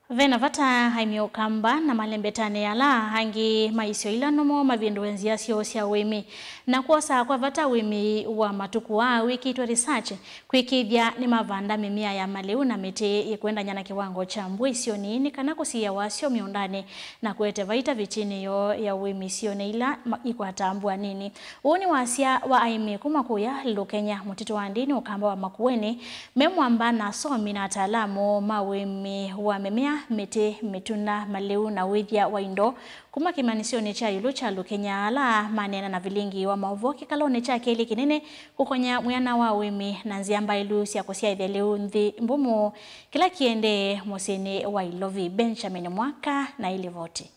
Ve na vata aĩmi Ũkamba na malembetanĩ ala angĩ ma isio ila nũmo mavĩndũe nzĩa syoo sya ũĩmi na kwosa kwa vata ũĩmi wa matukũ aa wĩkĩtwe research kwĩkĩĩthya nĩmavanda mĩmea ya malĩu na mĩtĩ yĩkwendany'a na kĩwango kya mbua isionĩ nĩ kana kũsiĩa wasyo mĩũndanĩ na kũete vaita vitinĩ yoo ya ũĩmi isionĩ ila ma- ikwataa mbua nini. Ũũ nĩ wasya wa aĩmi kuma kũya Lũkenya, mũtitũ wa Ndĩni, Ũkamba wa Makueni, me mwamba na asomi na ataalamu ma ũĩmi wa mĩmea, mĩtĩ, mĩtuna, malĩu na ũĩthya wa indo kuma kĩmanyĩsyonĩ kya ĩũlũ kya Lũkenya, ala maneena na vilingi wa maũvoo kĩkalonĩ kya kelĩ kĩnene kũkonya mwĩana wa ũĩmi na nzĩa mbaĩlu sya kũsyaĩthya lĩu nthĩ mbũmũ kĩla kĩendee mũsyĩnĩ wa Ilovi. Benjamin Mwaka na ilivoti.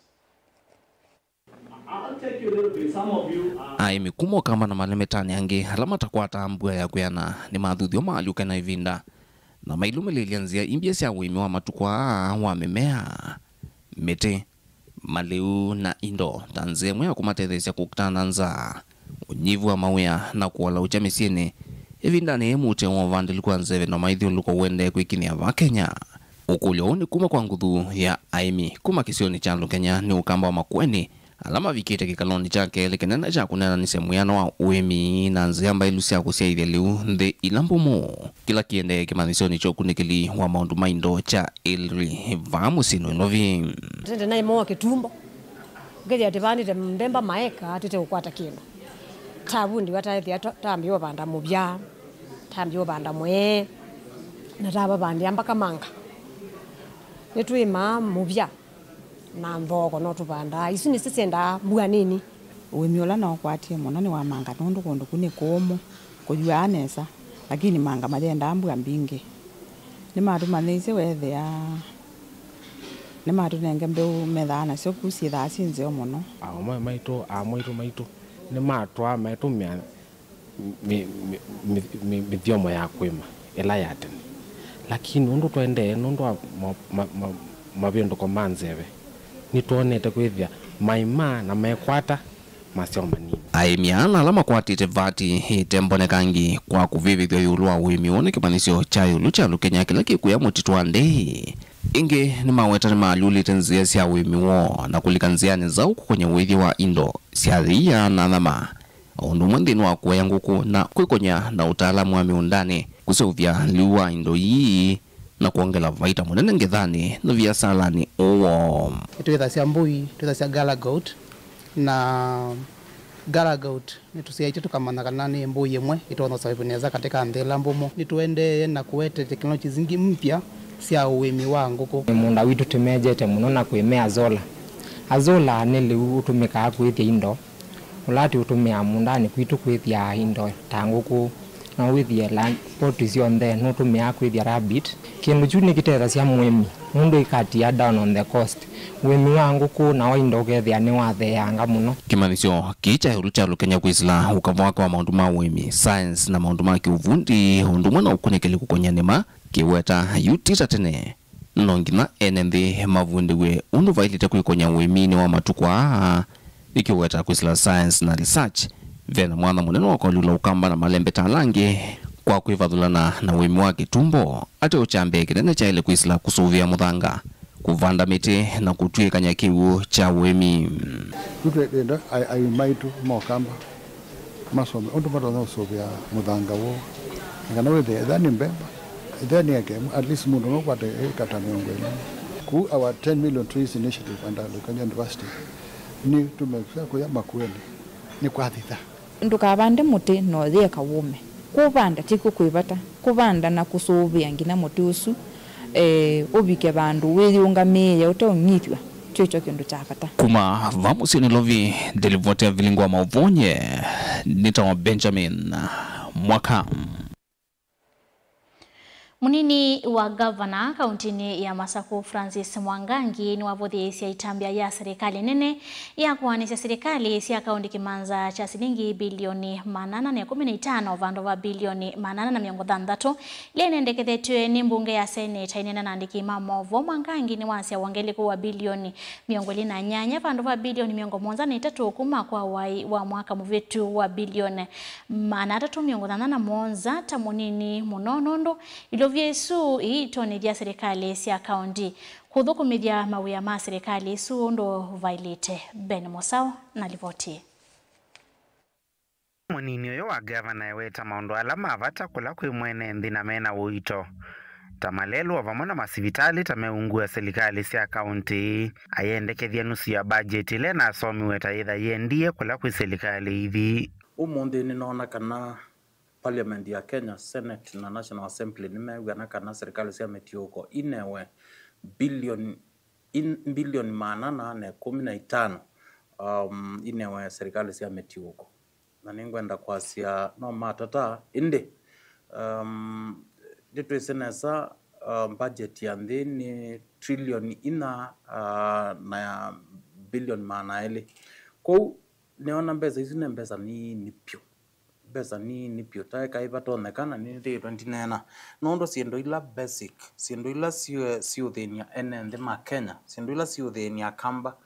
Aĩmi kuma Ũkamba na malembetanĩ angĩ ala matakwataa mbua ya kwĩana nĩmathuthw'a maalyũke na ĩvinda na mailũmĩlĩĩlya nzĩa imbya sya ũĩmi wa matukũ aa wa mĩmea, mĩtĩ, malĩu na indo ta nzĩa ĩmwe ya kũmatetheesya kũkitana na nzaa, ũnyivu wa mawĩa na kũola ũkya mĩsyĩnĩ ĩvindanĩ yĩĩ mũteo wa ũvandĩli kwa nzeve na maithyũlũko ũendee kwĩkinyĩa vaa Kenya. Ũkũlyo ũũ nĩ kuma kwa nguthu ya aĩmi kuma kĩsionĩ kya Lũkenya nĩ Ũkamba wa Makueni, ala mavikĩte kĩkalonĩ kya kelĩ kĩnene kya kũneenanĩsya mwĩano wa ũĩmi na nzĩa mbaĩlu sya kũsyaĩthya lĩu nthĩ ila mbũmũ, kĩla kĩendee kĩmanyĩsyonĩ kya ũkunĩkĩli wa maũndũ ma indo kya Elri vaa mũsyĩnĩ wa Ilovi. Tende naĩ moa kĩtumbo. Ũkethĩa tĩvandĩte mbemba maeka, tũte kũkwata kĩndũ. Tavundiwa taethĩa ta- tambĩa ũvanda mũvya, tambĩa ũvanda mwee, na tavavandĩa mbaka manga. Nĩtũĩmaa mũvya na nthoko no tũvandaa. Isu nĩsyo syendaa mbua nini. Ũĩmi ũla naũkwatie mũno nĩ wa manga nũndũ kũndũ kũu nĩ kũũmũ, kũyuaa nesa, lakini manga mayendaa mbua mbingĩ. Nĩmatũmanyĩisye weethĩa nĩmatũnenge mbeũ methaa nasyo ku syĩthaa syĩ nzeo mũno. Aũme maitũ, amwaitũ maitũ nĩmatwaa maitũmĩa mĩ- mĩ- mĩ- mĩ- mĩthyomo ya kũĩma ĩla ya tene, lakini ũndũ twaendee nũndũ wa ma- ma- ma- mavĩndũko ma nzeve, nĩtwonete kwĩthĩa maima na mekwata maseo manini. Aĩmi aa na ala makwatĩte vati ĩte mbonekangi kwa kũvĩvĩthw'a ĩũlũ wa ũĩmi ũũ nĩ kĩmanyĩsyo kya ĩũlũ kya Lũkenya kĩla kĩkũya mũtitũ wa Ndei. Ĩngĩ nĩmaweta nĩmaalyũlĩte nzĩa sya ũĩmi woo na kũlika nzĩanĩ nzaũ kũkonya ũĩthya wa indo sya yĩia na nyama, o ũndũ ũmwe nthĩnĩ wa kũea ngũkũ na kwĩkonya na ũtaalamu wa mĩũndanĩ, kũseũvya lĩu wa indo ii na kwongela vaita mũnene ngethanĩ na viasalanĩ ũũ woo. Nĩtwĩthasya mbũi, twĩthasya gala goat, na gala goat nĩtũsyaĩtye tũkamanya kana nĩ mbũi ĩmwe ĩtonya survive nesa katika nthĩ ĩla mbũmũ. Nĩtũendee na kũete technologies ingĩ mpya sya ũĩmi wa ngũkũ. Mũũnda witũ tũmejete mũno na kwĩmea azola. Azola nĩ lĩu ũtũmĩkaa kũĩthya indo. Ũla tũtũmĩaa mũũndanĩ kwitũ kwĩthya indo ta ngũkũ, no wĩthye la poti syonthe nũtũmĩaa kwĩthya rabbit. Kĩndũ kyu nĩkĩtethasya mũĩmi nũndũ ĩkatia down on the cost. Ũĩmi wa ngũkũ na wa indo ũkethĩa nĩwatheeanga mũno. Kĩmanyĩsyo kĩĩ kya ĩũlũ kya Lũkenya kwĩsĩla ũkava wake wa maũndũ ma ũĩmi, science na maũndũ ma kĩũvundi, ũndũ ũmwe na ũkunĩkĩli kũkonya nĩma, kĩweta yu ti ta tene. No nginya ene nthĩ mavundĩw'e ũndũ vaĩlĩte kwĩkonya ũĩminĩ wa matukũ aa, ĩkĩweta kwĩsĩla science na research. Ve na mwanya mũnene wa kũalyũla Ũkamba na malembeta ala angĩ kwa kwĩvathũlana na ũĩmi wa kĩtumbo. Ate ũkyambee kĩnene kyaĩle kwĩsĩla kũsũvĩa mũthanga, kũvanda mĩtĩ na kũtw'ĩkany'a kĩw'ũ kya ũĩmi. Yu twenda ai- aĩmi maitũ ma Ũkamba masome ũndũ matonya ũsũvĩa mũthanga woo. Na kana wĩthĩe ethĩa nĩ mbemba, ethĩa nĩ eke, at least mũndũ no kwate ĩka ta mĩongo ĩlĩ. Kũu our ten million trees initiative under Loikonjo University nĩ tũmekĩa kũya Makueni nĩ kwathitha. Ndũkavande mũtĩ na ũyĩeka wũme. Kũvanda tikw'o kwĩ vata. Kũvanda na kũsũvĩa nginya mũtĩ ũsu, eh, ũvike vandũ wĩyĩũngamĩĩe ũteũng'ithw'a, kyo kyo kĩndũ kya vata. Kuma va mũsyĩ Nairobi, ndĩlivoti ya vilingi wa maũvoo nye nĩtawa Benjamin Mwaka. Mũnini wa ngavana kauntinĩ ya Masaku, Francis Mwangangi, nĩwavũthĩĩsye ĩtambya ya serikali nene ya kũaanĩsya serikali sya kaunti kĩmanza kya silingi bilioni maana ana na ĩkũmi na itano vandũ va bilioni maana ana na mĩongo thanthatũ, ĩla ĩnendekethetw'e nĩ mbunge ya Senate. Aineena na andĩki ma maũvoo, Mwangangi nĩwasya wongelekũ wa bilioni mĩongo ĩlĩ na nyanya vandũ va bilioni mĩongo mũonza na itatũ kuma kwa wai wa mwaka mũvĩtu wa bilioni maana atatũ mĩongo thanthatũ na mũonza. Ta mũnini mũno, nũndũ ilovia isu iitonethya serikali sya kaunti kũthũkũmĩthya mawĩa ma serikali isu ũndũ vaĩlĩte. Ben Mũsaũ na livoti ĩĩ. Mũnini ũyũ wa ngavana eweta maũndũ ala ma vata kũla kwĩ mwene nthĩ na mena ũito, ta malelũ o vamwe na masivitalĩ ta meungu wa silikalĩ sya kaũntĩ. Ayendekethya nusu ya mbajeti ĩla ĩnasomiwe ta yĩtha yĩendie kũla kwĩ silikalĩ ithi. Ũmũnthĩ nĩnoona kana Parliament ya Kenya, Senate na National Assembly nĩmew'ana kana serikali sya mĩtiũko inewe bilioni in- mbilioni maana ana na ĩkũmi na itano, um, inewe serikali sya mĩtiũko. Na nĩngwenda kwasya no matata, ĩndĩ, um, nĩtwĩsĩ nesa, um, budget ya nthĩ nĩ trilioni inya, uh, na bilioni maana elĩ. Kwoou nĩona mbesa isu nĩ mbesa nini vyũ. Mbesa nini vyũ, taeka ivatonyekana nĩnĩthĩĩtwe ndineena. Nũndũ syĩndũ ila basic, syĩndũ ila syĩ- syĩũthĩny'a ene nthĩ ma Kenya, syĩndũ ila syĩũthĩny'a Akamba,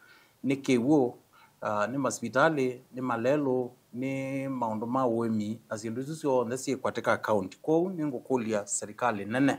nĩ kĩw'ũ, ah, nĩ masivitalĩ, nĩ malelũ, nĩ maũndũ ma ũĩmi, na syĩndũ isu syonthe syĩ katika county. Kwoou nĩngũkũlya serikali nene,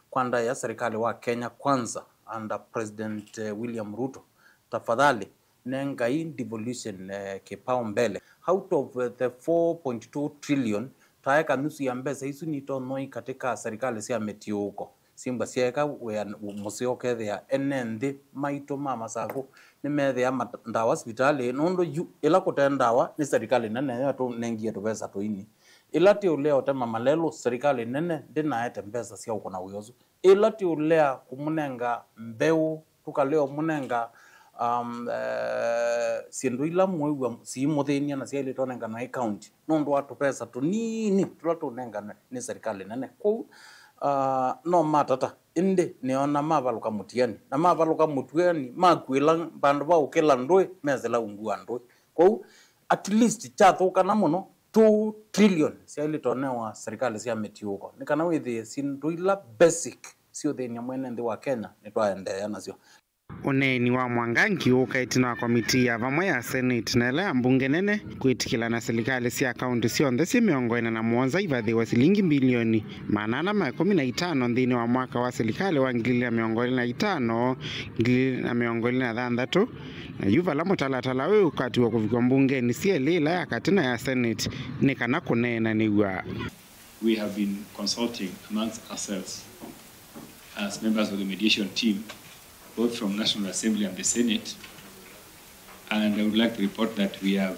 kwa ndaĩa serikali wa Kenya Kwanza under President, eh, William Ruto, tafadhali nengai devolution, eh, kipao mbele. Out of, eh, the four point two trillion, taeka nusu ya mbesa isu nitonyoi katika serikali sya mĩtiũko. Simba syaeka wĩa mũseo ũkethĩa ene nthĩ maitũ ma Masaku nĩmethĩa mat- ndawa sivitalĩ, nũndũ yu ĩla kũte ndawa nĩ serikali nene yo tũnengie tũvesa tũini. Ĩla ti ũlea ũtema malelũ, serikali nene ndĩnaete mbesa sya ũkũna wĩa ũsu. Ĩla ti ũlea kũmũnenga mbeũ, tũkalea ũmũnenga, um, eh, syĩndũ ila mwĩw'a siimũthĩny'a na syaĩlĩte ũnenganwa ĩ county, nũndũ wa tũvesa tũnini tũla tũnenganwe nĩ serikali nene. Kwoou, ah, no matata, ĩndĩ nĩona mavalũka mũtiani, na mavalũka mũtiani, makuĩla vandũ va ũkĩla ndũĩ, mesĩla ungu wa ndũĩ. Kwoou, at least kyathũkana mũno, two trillion syaĩlĩte ũnewa serikali sya mĩtiũko, nĩ kana wĩthĩe syĩndũ ila basic syũthĩny'a mwene nthĩ wa Kenya nĩtwaendeea nasyo. Ũneeni wa Mwangangi ũũka ĩtina wa komitii ya vamwe ya Senate na ĩla ya mbunge nene kwĩtĩkĩla na silikalĩ sya kaũntĩ syonthe syĩ mĩongo ĩna na mũonza ivathĩwe silingi mbilioni maana ana ma ĩkũmi na itano nthĩnĩ wa mwaka wa silikalĩ wa ngili ilĩ na mĩongo ĩlĩ na itano, ngili ilĩ na mĩongo ĩlĩ na thanthatũ, na yu vala mũtalatala ũyũ ũkatiwa kũvikwa mbungenĩ syelĩ, ĩla ya katĩ na ya Senate, nĩ kana kũneenanĩw'a. We have been consulting amongst ourselves as members of the mediation team, both from National Assembly and the Senate, and I would like to report that we have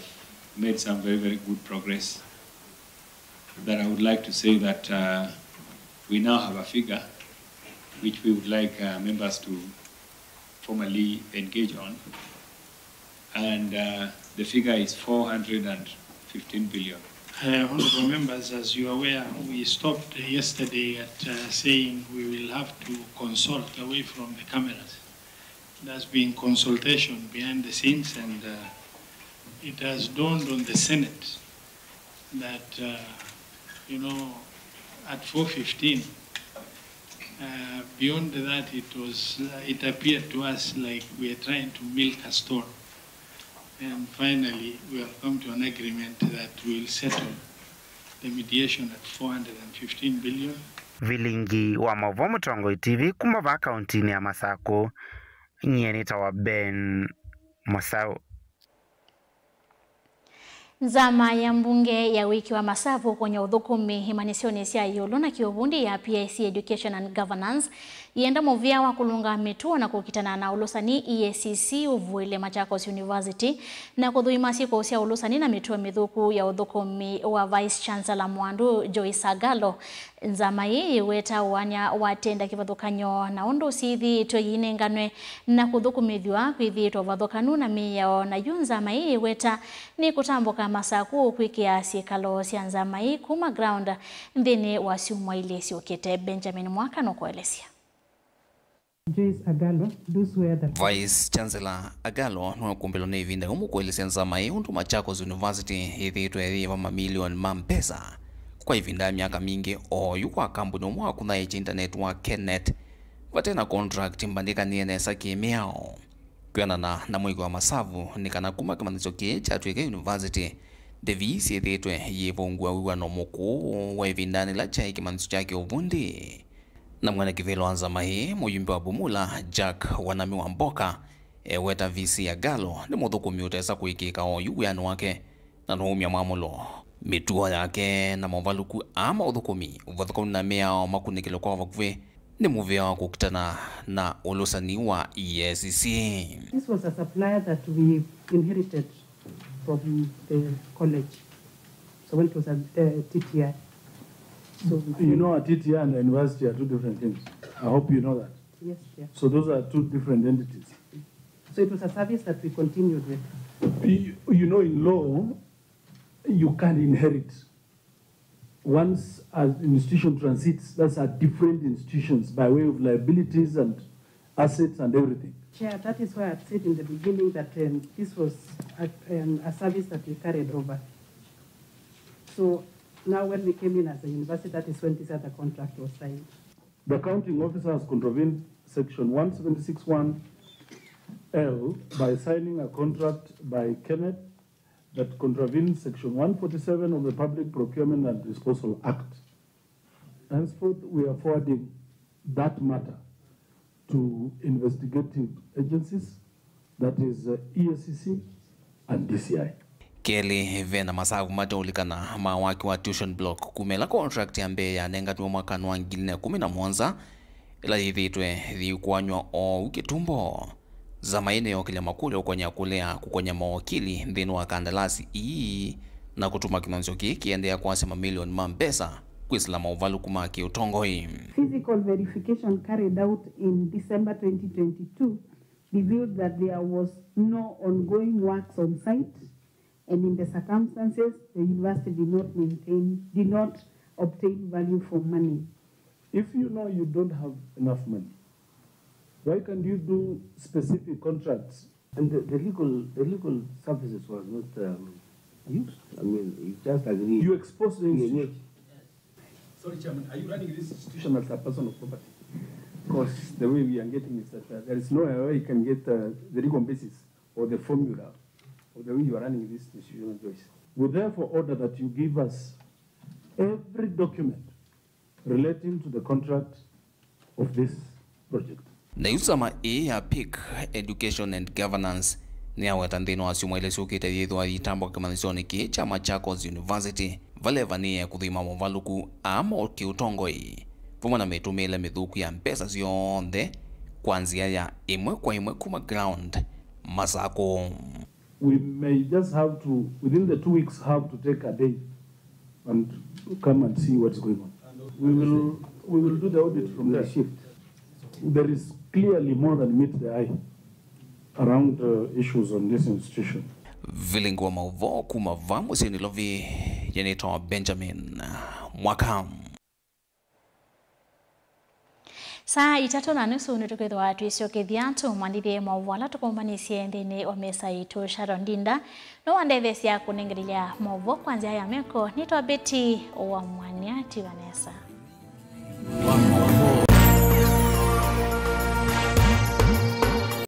made some very, very good progress. That I would like to say that, uh, we now have a figure which we would like, uh, members to formally engage on, and, uh, the figure is four hundred and fifteen billion. Uh, honorable members, as you are aware, we stopped yesterday at, uh, saying we will have to consult away from the cameras. There's been consultation behind the scenes, and, uh, it has dawned on the Senate that, uh, you know, at four fifteen, uh, beyond that, it was, uh, it appeared to us like we are trying to milk a stone. And finally, we have come to an agreement that we'll settle the mediation at four hundred and fifteen billion. Vilingi wa maũvoo Mũtongoi T V kuma vaa kauntinĩ ya Masakũ, Nyie nĩtawa Ben Mũsaũ. Nzama ya mbunge ya wĩki wa masavu kũnya ũthũkũmi imanyĩsyonĩ sya ĩũlũ na kĩũvundi ya P I C Education and Governance yĩenda mũvĩa wa kũlũnga mĩtuo na kũkitana na ũlũsani E A C C ũvuĩle Machakos University na kũthũima syĩko sya ũlũsani na mĩtuo mĩthũku ya ũthũkũmi wa Vice Chancellor Mwandu Joyce Agalo. Nzama ĩĩ yĩweta ũany'a wa tenda kĩvathũkany'o na ũndũ syĩthĩĩtwe yĩinenganwe na kũthũkũmĩthw'a kwĩthĩĩtwe ũvathũkanu na mĩao, na yu nzama ĩĩ yĩweta nĩkũtambũka Masakũ kwĩkĩa syĩkalo sya nzama ĩĩ kuma ground nthĩnĩ wa syumwa ilĩ syũkĩte. Benjamin Mwaka nũkũelesya. Joyce Agalo, do swear that. Vice Chancellor Agalo nĩwakũmbĩlwa nĩ ĩvinda yũmũ kũelesya nzama ĩĩ ũndũ Machakos University yĩthĩĩtwe ĩyĩva mamilioni ma mbesa kwa ĩvinda ya myaka mingĩ, oyu kwa kambuni ũmwe wa kũthaĩĩkya intaneti wa KeNET vate na contract mbandĩkanĩe nesa kĩmĩao. Kwĩanana na mwĩkĩo wa masavu, nĩ kana kuma kĩmanyĩsyo kĩĩ kyatw'ĩke university, ndĩvi syĩthĩĩtwe iyĩvũngw'a wĩw'ano mũkũũ wa ĩvindanĩ yĩla kyaĩ kĩmanyĩsyo kya kĩũvundi. Na mwene kĩvĩla wa nzama ĩĩ, mũyumbe wa Bumula, Jack Wanami Wamboka, eweta V C Agalo nĩ mũthũkũmi ũtesa kũĩkĩĩka oyu wĩanĩ wake, na nũumya mwamũlo. Mĩtuo yake na movalũku aa ma ũthũkũmi, ũvathũkanu na mĩao makunĩkĩlwe kwa vakuvĩ nĩ mũvĩa wa kũkitana na ũlũsani wa E A C C. This was a supplier that we inherited from the college. So when it was at uh, T T I. So You know, a T T I and a university are two different things. I hope you know that. Yes, yeah. So those are two different entities. So it was a service that we continued with. You, you know, in law, you can't inherit. Once an institution transits, that's a different institutions by way of liabilities and assets and everything. Chair, that is why I said in the beginning that um, this was a, um, a service that we carried over. So now when we came in as a university, that is when this other contract was signed. The accounting officer has contravened section one seventy-six one L by signing a contract by KeNET that contravenes section one forty-seven of the Public Procurement and Disposal Act. Henceforth, we are forwarding that matter to investigative agencies, that is, uh, E A C C and D C I. Kelĩ, ve na masavu mate ũlikana ma waki wa tuition block kuma ĩla contract ya mbee yanenganiwe mwakanĩ wa ngili na ĩkũmi na mũonza, ĩla yĩthĩĩtwe yĩikũanw'a oou kĩtumbo. Nzama ĩĩ nĩyokĩlya makũlyo ũkonya kũlea kũkonya mawokili nthĩnĩ wa kandalasi ii na kũtuma kĩmanyĩsyo kĩĩ kĩendeea kwasya mamilioni ma mbesa kwĩsĩla maũvalũku ma kĩũtongoi. Physical verification carried out in December twenty twenty-two revealed that there was no ongoing works on site and in the circumstances, the university did not maintain, did not obtain value for money. If you know you don't have enough money, why can't you do specific contracts? And the, the legal, the legal services was not um, used. I mean, you just agreed. You exposed the institution. Sorry, Chairman, are you running this institution as a personal property? Because the way we are getting is that uh, there is no way you can get uh, the legal basis or the formula of the way you are running this institution, Joyce. We therefore order that you give us every document relating to the contract of this project. Na yu nzama ĩĩ ya PIC, Education and Governance, nĩyaweta nthĩnĩ wa syumwa ilĩ syũkĩte yĩthĩwa yĩitambũka kĩmanyĩsyonĩ kĩĩ kya Machakos University, vala ĩvanĩĩe kũthima movalũku aa ma kĩũtongoi, vamwe na mĩtũmĩĩle mĩthũku ya mbesa syonthe kwa nzĩa ya ĩmwe kwa ĩmwe kuma ground Masakũ. We may just have to, within the two weeks, have to take a day and come and see what is going on. We will, we will do the audit from there. Shift. There is clearly more than meet the eye around uh, issues on this institution. Vilingi wa maũvoo kuma vaa mũsyĩ Nairobi, nĩtawa Benjamin Mwaka. Saa itatũ na nusu nĩtũkwĩthĩwa twĩsyokethya tũmanyĩthye maũvoo ala tũkũmbanĩsye nthĩnĩ wa mesa itũ. Sharon Ndinda nũwandetheesya kũnengelelya maũvoo kwa nzĩa ya meko. Nĩtawa Betty wa Mwania. Tiwa nesa.